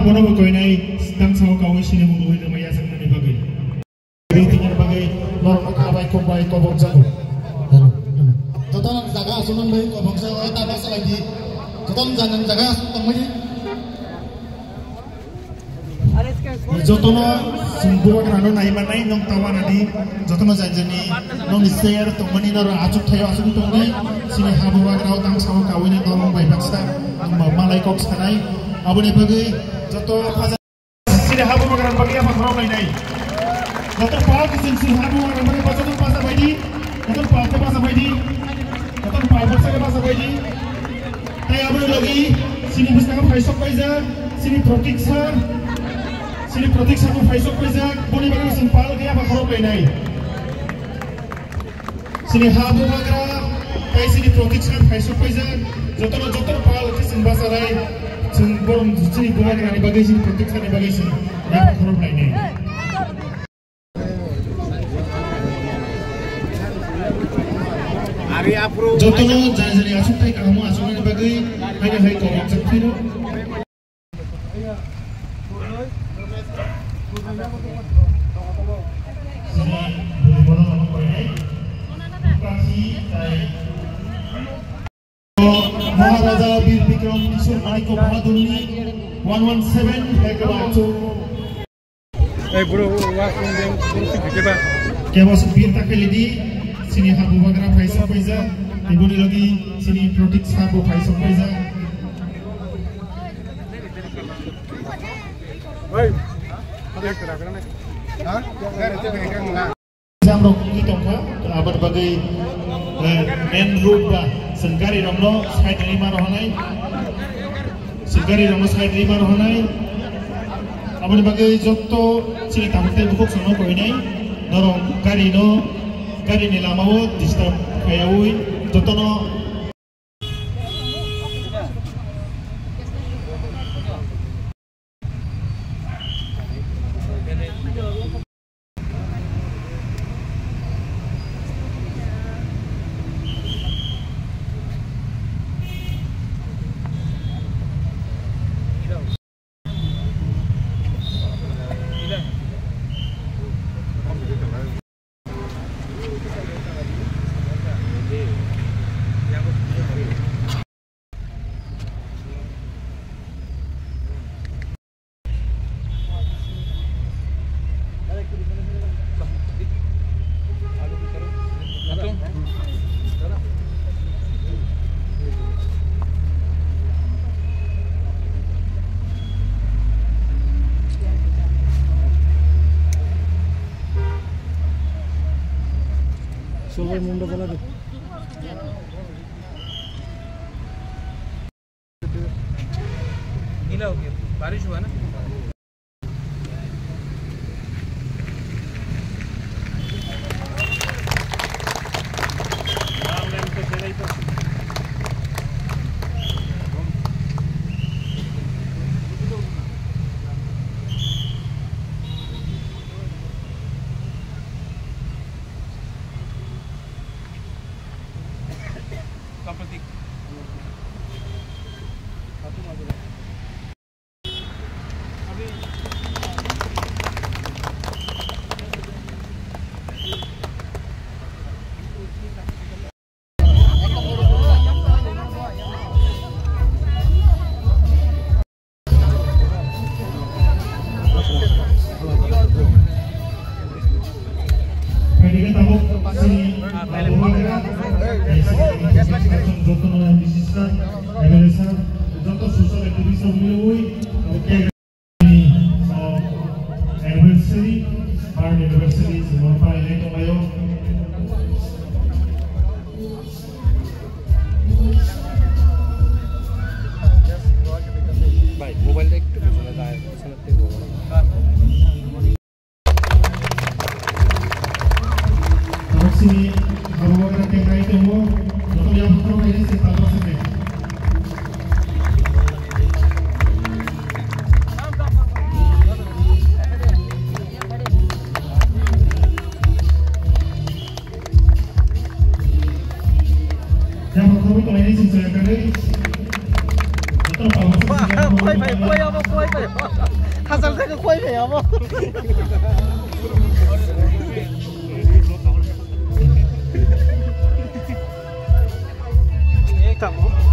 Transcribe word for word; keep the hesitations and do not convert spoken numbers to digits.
Bono bo koinai tang sao kawi sini mung rwui rwmai yasaknani bagwi. Ri tongmani bagwi norokno kha bai kok bai kobok jago. Hello, hello. Jotono jaga aswk nang bai kobok jago, ta basa bai di. Jotono jaga, jaga aswk tongmani. Jotono chwng bubagrano naimanai nwng ta wanadi, jotono jani jani nwngni chair tongmani norok achuk thaio achuk tongdi, sini ha bubagrao tang sao kawina norok bai baksa nwng malai kok sanai, aboni bagwi joto sini ha bubagrani bagwi yapha khorok lainai. Joto pal kisim sini ha bubagrani bagwi joto basa baidi, joto pal khe basa baidi, joto pal basa khe basa baidi. Tai aboni logi sini bwskango phaisok paijak, sini Pratik sir, sini Pratik sir bo phaisok paijak, boni bagwi chwng pal khe yapha khorok lainai. Sini ha bubagra, tai sini Pratik sir phaisok paijak, jotono joto pal khe chwng bachalai, chwng borom chini bubagrani bagwi sini Pratik sir ni bagwi chwng yapha khorok lainai. Jotono jani jani aswk tai kaham aswknani bagwi haino hai kok rok jak phiro. Maharaja Bir Bikram Kishore Manikya Bahadurni one one seven Hekaba. Ei bro, wa kung deng, bro si kete ba. Kebo supir ta kali di, sini ha bubagra phaisok paijak, tibuni logi sini Pratik sir bo phaisok paijak. Oi, ada yang terakhir nih. Hah? Dari itu mereka. Jam rok wngwi tongkha, aboni bagwi, eh, main road ba chwng gari rokno side rima rohonai, chwng gari rokno side rima rohonai, aboni bagwi jotto chini tabuk tei bukhuk chwngno koinai, norok gari no, gari ni lama o disturb khaiyaui jotono. Solo mundo pala de. गीला हो गया, बारिश हुआ ना। Phaidi khe tabuk chini bubagra, eh, chini joto no M D C sir, M L A sir, joto social activist rok milwi, tabuk cake ni, oh, anniversary, birth anniversary, chwng pailai tonglaio. Bhai, mobile ta ekটু pichone jai, pichone tei mobile. Tamoksini habugra kengrai tongo, joto yapharwi se tabuk se. Yapharwi tongnai ni sing soya kari. Joto tabuk se. Abo koi bai. Khasal thai koi bai abo. Tamo.